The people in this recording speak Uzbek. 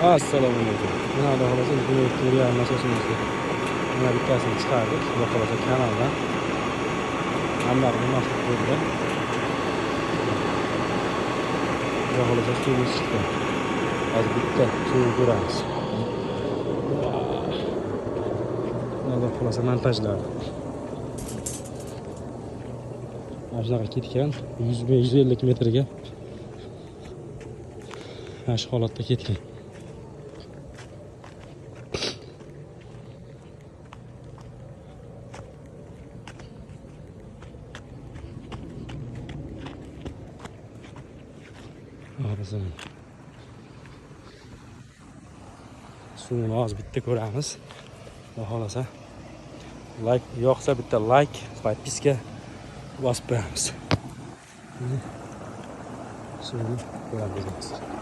Assalomu alaykum. Mana, xudo xohlasa, 27 nasosimizni mana bittasini chiqardik. Xudo xohlasa, kanaldan. Anvar munosib bo'ldi. Xudo xohlasa, suvimiz chiqdi. Hozir bitta suvni ko'ramiz. Xudo xohlasa, montajlar. Mana shunaqa ketgan 100 150 metrga. Mana shu holatda ketgan. Hozir suvini hozir bitta ko'ramiz. Xudo xohlasa, layk yoqsa, bitta layk, подписка bosib qo'yamiz. Suvini ko'ramiz hozir.